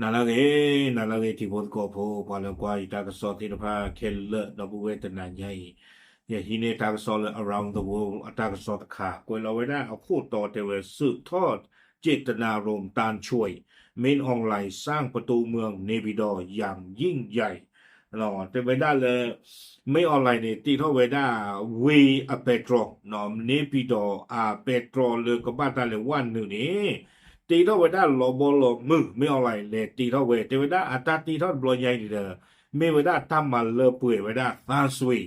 နၤလၢအဂ့ၤ, နၤလၢအဂ့ၤ ထံဖိသကိးဖိ ပှၤလၢကွၢ်ယတၢ်ကစီၣ်သ့ၣ်တဖၣ်ခဲလၢာ် ဒီပုၢ်ဝဲၢ်တနၤညါအံၤ, ယဟံးန့ၢ်တၢ်ကစီၣ်လၢ Around the World အတၢ်ကစီၣ်တခါ ကွဲးလီၤဝဲဒၣ်အခိၣ်တီတဲဝဲ สืบทอดเจตนารมณ์ต้านช่วย မင်းအောင်လှိုင် สร้างประตูเมืองเนปิดออย่างยิ่งใหญ่ တဲဝဲဒၣ်လၢ မင်းအောင်လှိုင် န့ၣ် တ့ထီၣ်ဝဲဒၣ် ဝ့ၢ်အပဲတြီ န့ၣ်ပံၤဒီး အပဲတြီလၢကဘၣ်တၢ်လဲၤဝဲနုာ်န့ၣ် တ့ထီၣ်ဝဲဒၣ်လီၤဘီလီၤမုၢ် မင်းအောင်လှိုင် လဲၤတ့ထီၣ်ဝဲ တဲဝဲဒၣ်အတၢ်တ့ထီၣ်တဘျီညါအံၤန့ၣ်ဒီး မ့ၢ်ဝဲဒၣ်တၢ်မၤလၢပှဲၤဝဲဒၣ် သန်းဆွေ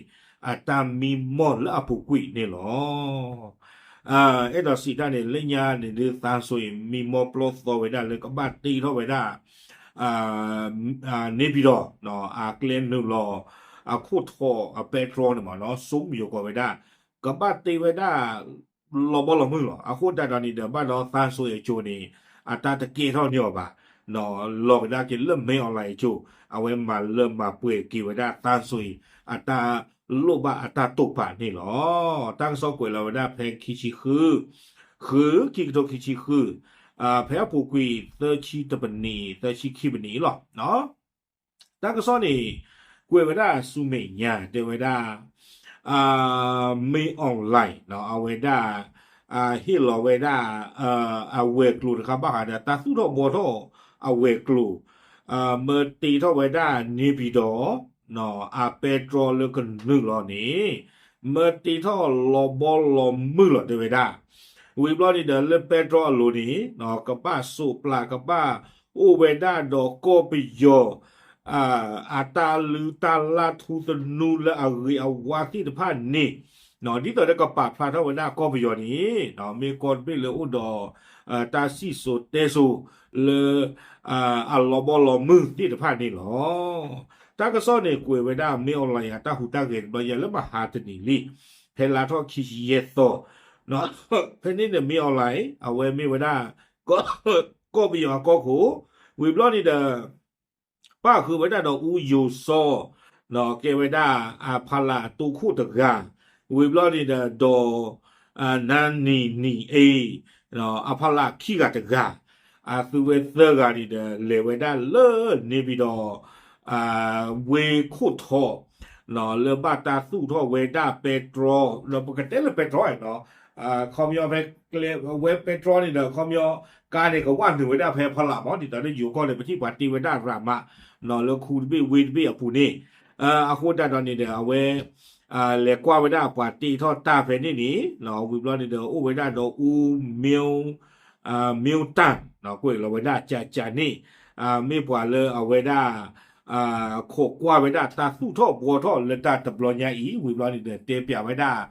အတၢ်မံမီၢ်လၢအပူၤကွံာ်န့ၣ်လီၤ. အဲၣ်ဒိးစံးတၢ်န့ၣ် လၢညါန့ၣ်ဒုး သန်းဆွေ မံမီၢ်ပျီသီဝဲဒၣ်လၢကဘၣ်တ့ထီၣ်ဝဲဒၣ် န့ၣ်ပံၤဒီး အကျဲနုာ်လီၤ အခိၣ်ထီၣ်အပဲတြီန့ၣ်မး ဆိမိၣ်ယိၤကီးဝဲဒၣ် ကဘၣ်တ့ဝဲဒၣ် လီၤဘီလီၤမုၢ်လီၤ. အဃိသတးဒီးန့ၣ်ဒီး ဘၣ်ဒီးသန်းဆွေ အစိၤန့ၣ် အတၢ်တကဲထီၣ်န့ၢ်အီၤဘၣ် လီၤကဒါက့ၤလၢ မင်းအောင်လှိုင် အစိၤ အဝဲမၤလၢမၤပှဲၤက့ၤဝဲဒၣ် သန်းဆွေ အတၢ်လိၣ်ဘၣ်အတၢ်တိာ်ပာ်န့ၣ်လီၤ. တၢ်ကစီၣ်ကွဲးလီၤဝဲဒၣ်ဖဲခံဆံဃု ဃု ခံကထိခံဆံဃု ဖဲအပူၤကွံာ်သၢဆံတပနံး သၢဆံခံပနံးလီၤ. တၢ်ကစီၣ်န့ၣ် ကွဲးဝဲဒၣ်ဆူမဲာ်ညါ တဲဝဲဒၣ် မင်းအောင်လှိုင် အဝဲဒၣ် ဟ့ၣ်လီၤဝဲဒၣ် အဝဲၤကျိၤတခါဘၣ်ဃးဒီး တၢ်သူၣ်ထီၣ်ဘှီထီၣ်အဝဲၤကျိၤ မ့ၢ်တ့ထီၣ်ဝဲဒၣ်န့ၣ်ပံၤဒီး အပဲတြီလၢကနုာ်လီၤန့ၣ် မ့ၢ်တ့ထီၣ်လီၤဘီလီၤမုၢ်လီၤ တဲဝဲဒၣ်. ဝံၤဘျီန့ၣ်ဒီး လၢပဲတြီအလိၤန့ၣ် ကဘၣ်စိးပျး ကဘၣ်အိၣ်ဝဲဒၣ်ဒီးကီၢ်ပယီၤ အတၢ်လုၢ်တၢ်လၢ်ထူသနူလၢအဂ့ၤအဝါသ့ၣ်တဖၣ်န့ၣ် ဒ်သိးဒီးကပာ်ဖျါထီၣ်ဝဲဒၣ်ကီၢ်ပယီၤန့ၣ် မ့ၢ်ကီၢ်တဘ့ၣ်လၢအိၣ်ဒီး တၢ်စံၣ်စိၤတဲစိၤလၢ အလီၤဘီလီၤမုၢ်သ့ၣ်တဖၣ်န့ၣ်လီၤ. တၢ်ကစီၣ်န့ၣ် ကွဲးဝဲဒၣ် မင်းအောင်လှိုင် အတၢ်ဟူးတၢ်ဂဲၤတဘျီညါလၢမဟါတနံၤလံ ဖဲလါထီၣ်ခံဆံယဲၢ်သီ ဖဲန့ၣ်န့ၣ် မင်းအောင်လှိုင် အဝဲမ့ၢ်ဝဲဒၣ် ကီၢ်ပယီၤအကီၢ်ခိၣ် ဝံၤဘျီန့ၣ်ဒီး ပၣ်ဃုာ်ဝဲဒၣ်ဒီး ဦးယိုစော ကဲဝဲဒၣ်အဖီလာ်တိခိၣ်တဂၤ ဝံၤဘျီန့ၣ်ဒီး ဒီး နါနံၤနံၤအ့ အဖီလာ်ခံဂၤတဂၤ အသုဝဲသၢဂၤန့ၣ်ဒီး လဲၤဝဲဒၣ်လၢန့ၣ်ပံၤဒီး ဝ့ၢ်ခိၣ်ထီၣ် လၢဘၣ်တၢ်သူၣ်ထီၣ်ဝဲဒၣ်ပဲတြီ ဒီးပကတဲလၢပဲတြီ ခီပညီဖဲ ဝဲပဲတြီန့ၣ်ဒီး ခီပညီ ကါန့ၣ်ကဝဲနုာ်ဝဲဒၣ်ဖဲဖီလာ်မး ဒ်သိးလၢယိၤကီၢ်န့ၣ် ပထံၣ်ပှၤတ့ဝဲဒၣ်ရၤမး လၢခူတဘ့ၣ်ဝ့ၢ်တဘ့ၣ်အပူၤန့ၣ် အဃိသတးဒီးန့ၣ်ဒီး အဝဲ လဲၤကွၢ်ဝဲဒၣ်ပှၤတ့ထီၣ်တၢ်ဖဲန့ၣ်န့ၣ် ဝံၤဘျီန့ၣ်ဒီး အိၣ်ဝဲဒၣ်ဒီး ဦးမျိုး မျိုးတန်း ကွဲးလီၤဝဲဒၣ်ကၠးကၠးန့ၣ် မ့ၢ်ပှၤလၢအဝဲဒၣ် ခိးကွၢ်ဝဲဒၣ်တၢ်သူၣ်ထီၣ်ဘှီထီၣ်လၢတၢ်တဘျီညါအံၤ ဝံၤဘျီန့ၣ်ဒီး တဲပၠးဝဲဒၣ်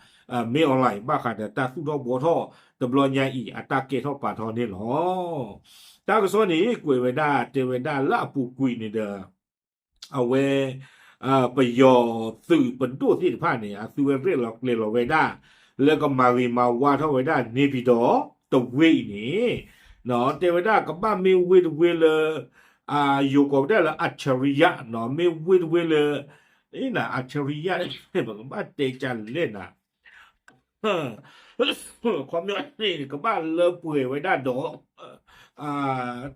မင်းအောင်လှိုင် ဘၣ်ဃးဒီးတၢ်သူၣ်ထီၣ်ဘှီထီၣ်တဘျီညါအံၤ အတၢ်ကဲထီၣ်ပာ်ထီၣ်န့ၣ်လီၤ. တၢ်ကစီၣ်န့ၣ် ကွဲးဝဲဒၣ်တဲဝဲဒၣ်လၢအပူၤကွံာ်န့ၣ်ဒီး အဝဲ ပယီၤသုးပဒိၣ်သ့ၣ်တဖၣ်န့ၣ် အသုဝဲရဲၣ်လီၤကျဲၤလီၤဝဲဒၣ် လၢကမၤဂ့ၤမၤဝါထီၣ်ဝဲဒၣ်န့ၣ်ပံၤဒီးတဝ့ၢ်အံၤန့ၣ် တဲဝဲဒၣ်ကဘၣ်မ့ၢ်ဝ့ၢ်တဝ့ၢ်လၢ ယိၤကိးဝဲဒၣ်လၢ อัจฉริยะ မ့ၢ်ဝ့ၢ်တဝ့ၢ်လၢ အ့န อัจฉริยะ ပကဘၣ်တဲကၢ်လဲၣ်နၤ ခီပညီန့ၣ် ကဘၣ်လၢပှဲၤဝဲဒၣ်ဒီး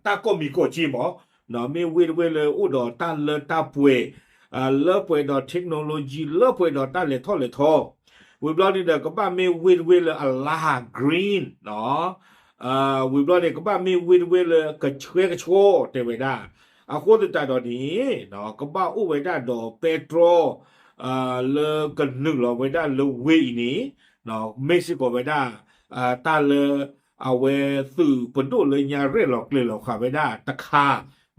တၢ်ကိးမံၤကိးက့မး မ့ၢ်ဝ့ၢ်တဝ့ၢ်လၢအိၣ်ဒီးတၢ်လၢတၢ်ပှဲၤ လၢပှဲၤဒီး technology လၢပှဲၤဒီးတၢ်လဲၤထီၣ်လဲၤထီ ဝံၤဘျီန့ၣ်ဒီး ကဘၣ်မ့ၢ်ဝ့ၢ်တဝ့ၢ်လၢအလါ green ဝံၤဘျီန့ၣ် ကဘၣ်မ့ၢ်ဝ့ၢ်တဝ့ၢ်လၢကဆှဲကဆှီ တဲဝဲဒၣ် အဃိသတးဒီးန့ၣ် ကဘၣ်အိၣ်ဝဲဒၣ်ဒီးပဲတြီ လၢကနုာ်လီၤဝဲဒၣ်လၢဝ့ၢ်အံၤန့ၣ် မ့ၢ်စ့ၢ်ကီးဝဲဒၣ် တၢ်လၢ အဝဲသုးပဒိၣ်လၢညါရဲၣ်လီၤကျဲၤလီၤဃာ်ဝဲဒၣ်တခါ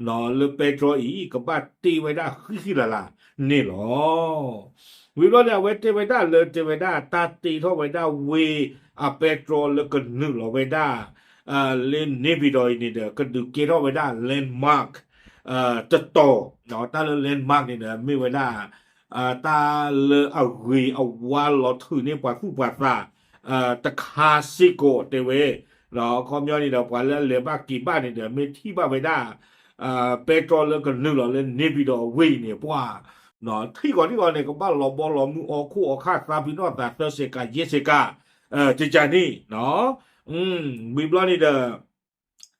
လၢပဲတြီအံၤ ကဘၣ်တ့ဝဲဒၣ်ဃံဃံလၤလၤန့ၣ်လီၤ. ဝံၤဘျီန့ၣ် အဝဲတဲဝဲဒၣ်လၢတဲဝဲဒၣ်တၢ်တ့ထီၣ်ဝဲဒၣ်ဝ့ၢ်အပဲတြီလၢကနုာ်လီၤဝဲဒၣ် လၢန့ၣ်ပံၤဒီးအံၤန့ၣ်ဒီး ကဒုးကဲထီၣ်ဝဲဒၣ် landmark တတီၤ တၢ်လၢ landmark န့ၣ်ဒီး မ့ၢ်ဝဲဒၣ် တၢ်လၢအဂ့ၤအဝါလီၤထုးန့ၢ်ပှၤသူၣ်ပှၤသး တခါစ့ၢ်ကီးတဲဝဲ ခီပညီန့ၣ်ဒီး ပှၤလၢအလဲၤဘၣ်က့ၤဘၣ်န့ၣ်ဒီး မ့ၢ်ထံၣ်ဘၣ်ဝဲဒၣ် ပဲတြီလၢကနုာ်လီၤလၢန့ၣ်ပံၤဒီးဝ့ၢ်အံၤန့ၣ် ပှၤ ထံၣ်ဂီၤထံၣ်ဂီၤန့ၣ် ကဘၣ်လီၤဘီလီၤမုၢ်အီၣ်ခိၣ်အီၣ်ခၣ်သးပ့ၤနီၣ်သးသၢစဲးကးယဲၢ်စဲးကး ကကန့ၣ် ဝံၤဘျီန့ၣ်ဒီး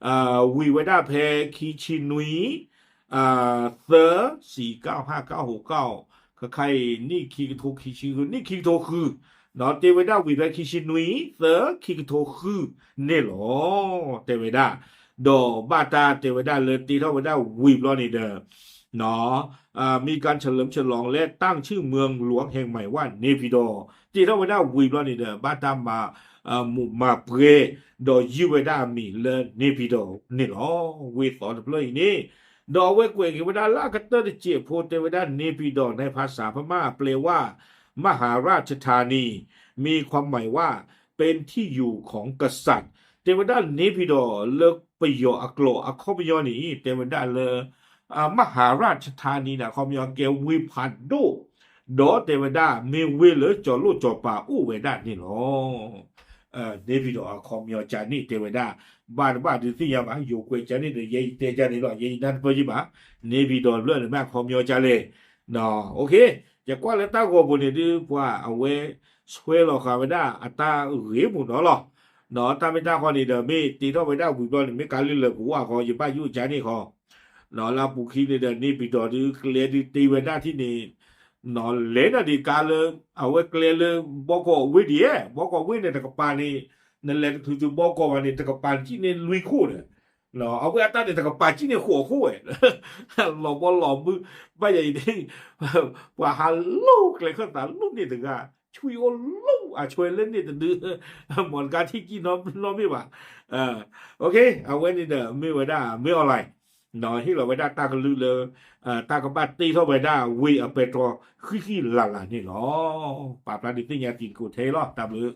ဝံၤဝဲဒၣ်ဖဲခံဆံနွံ သၢ စံး ကၢ် ဟၣ် ကၢ် ဟိး ကၢ် ခါခါအံၤ နံၣ်ခံကထိခံဆံဃု နံၣ်ခံကထိဃု တဲဝဲဒၣ်ဝံၤဖဲခံဆံနွံ သၢ ခံကထိဃုန့ၣ်လီၤ တဲဝဲဒၣ်. ဒီးဘၣ်တၢ်တဲဝဲဒၣ်လၢတ့ထီၣ်ဝဲဒၣ်ဝံၤဘျီန့ၣ်ဒီး มีการเฉลิมฉลองและตั้งชื่อเมืองหลวงแห่งใหม่ว่าเนปิดอร์ တ့ထီၣ်ဝဲဒၣ်ဝံၤဘျီန့ၣ်ဒီး ဘၣ်တၢ်မၤ မၤပှဲၤ ဒီးယုၢ်ဝဲဒၣ်အမံၤလၢ နေပြည်တော် န့ၣ်လီၤ. ဝ့ၢ်သီတဖျၢၣ်အံၤန့ၣ် ဒီးအဝဲကွဲးက့ၤဝဲဒၣ်လၢအကတၢၢ်တစဲးဖိ တဲဝဲဒၣ် နေပြည်တော် ในภาษาพม่าแปลว่า มหาราชธานี มีความหมายว่า เป็นที่อยู่ของกษัตริย์ တဲဝဲဒၣ် နေပြည်တော် လၢပယီၤအကျိာ်အခီပညီန့ၣ် တဲဝဲဒၣ်လၢ မဟၤရၣ်ထါနံန့ၣ် အခီပညီကဲဝ့ၢ်ဖးဒိၣ်, ဒီးတဲဝဲဒၣ်မ့ၢ်ဝ့ၢ်လၢကၠီၤလိၣ်ကၠီၤပၤအိၣ်ဝဲဒၣ်န့ၣ်လီၤ. နေပြည်တော် အခီပညီကန့ၣ် တဲဝဲဒၣ် ဘၣ်တဘၣ်ဒုးသ့ၣ်ညါဘၣ် ယိၤကွဲးကန့ၣ်ဒီး ယဲယတဲကန့ၣ်လီၤ ယဲယနၢ်တပၢၢ်ယဘၣ် နေပြည်တော် တဖျၢၣ်န့ၣ် မ့ၢ်အခီပညီကလဲၣ် ယကွၢ်လၢတၢ်ဂီၤပူၤန့ၣ်ဒုး ပှၤအဝဲ ဆွဲလီၤဃာ်ဝဲဒၣ်အတၢ်ဂ့ၢ်မုၢ်နီၤလီၤ. တၢ်မ့ၢ်တၢ်ဃီန့ၣ်ဒီး မ့ၢ်တ့ထီၣ်ဝဲဒၣ်ဝံၤဘျီန့ၣ် မ့ၢ်ကါလၢလၢာ်ကဝီၤဃီ ယဘၣ်ယိၣ်ကန့ၣ်ဃီ လၢအပူၤခံန့ၣ်ဒီး နေပြည်တော် ဒုးကျဲဒုးတ့ဝဲဒၣ်ထံၣ်န့ၣ် လဲၤနၤဒံးကါလၢ အဝဲကျဲလၢ ဘီကီၢ်ဝ့ၢ်ဒံးဧါ ဘီကီၢ်ဝ့ၢ်န့ၣ်တကပၤန့ၣ် နလဲၤတချုးသုဘီကီၢ်ဘၣ်န့ၣ် တကပၤစံၣ်န့ၢ်လွံၢ်ခိၣ်ဒီး အဝဲအတၢ်န့ၣ်တကပၤစံၣ်န့ၢ်ဃိးခိၣ်ဝဲ လီၤဘီလီၤမုၢ် ဘၣ်ယၤအံၤ ပှၤဟးလိၢ်ကျဲခၢၣ်သးလိၢ်န့ၣ်တဂၤ ဆွံအိၣ်လိၢ်အဆွဲလၢန့ၣ်တဒု မ့ၢ်တကါထံၣ်ကံၣ်နီတဘ့ၣ်ဘၣ် အဝဲန့ၣ်ဒီး မ့ၢ်ဝဲဒၣ် မ့ၢ် online ဟ့ၣ်လီၤဝဲဒၣ်တၢ်ကလုၢ်လၢ တၢ်ကဘၣ်တ့ထီၣ်ဝဲဒၣ်ဝ့ၢ်အပဲတြီ ဃံဃံလၤလၤန့ၣ်လီၤ. ပာ်ဖျါဒုးသ့ၣ်ညါတံၤသကိးထဲလီၤ တၢ်ဘျုး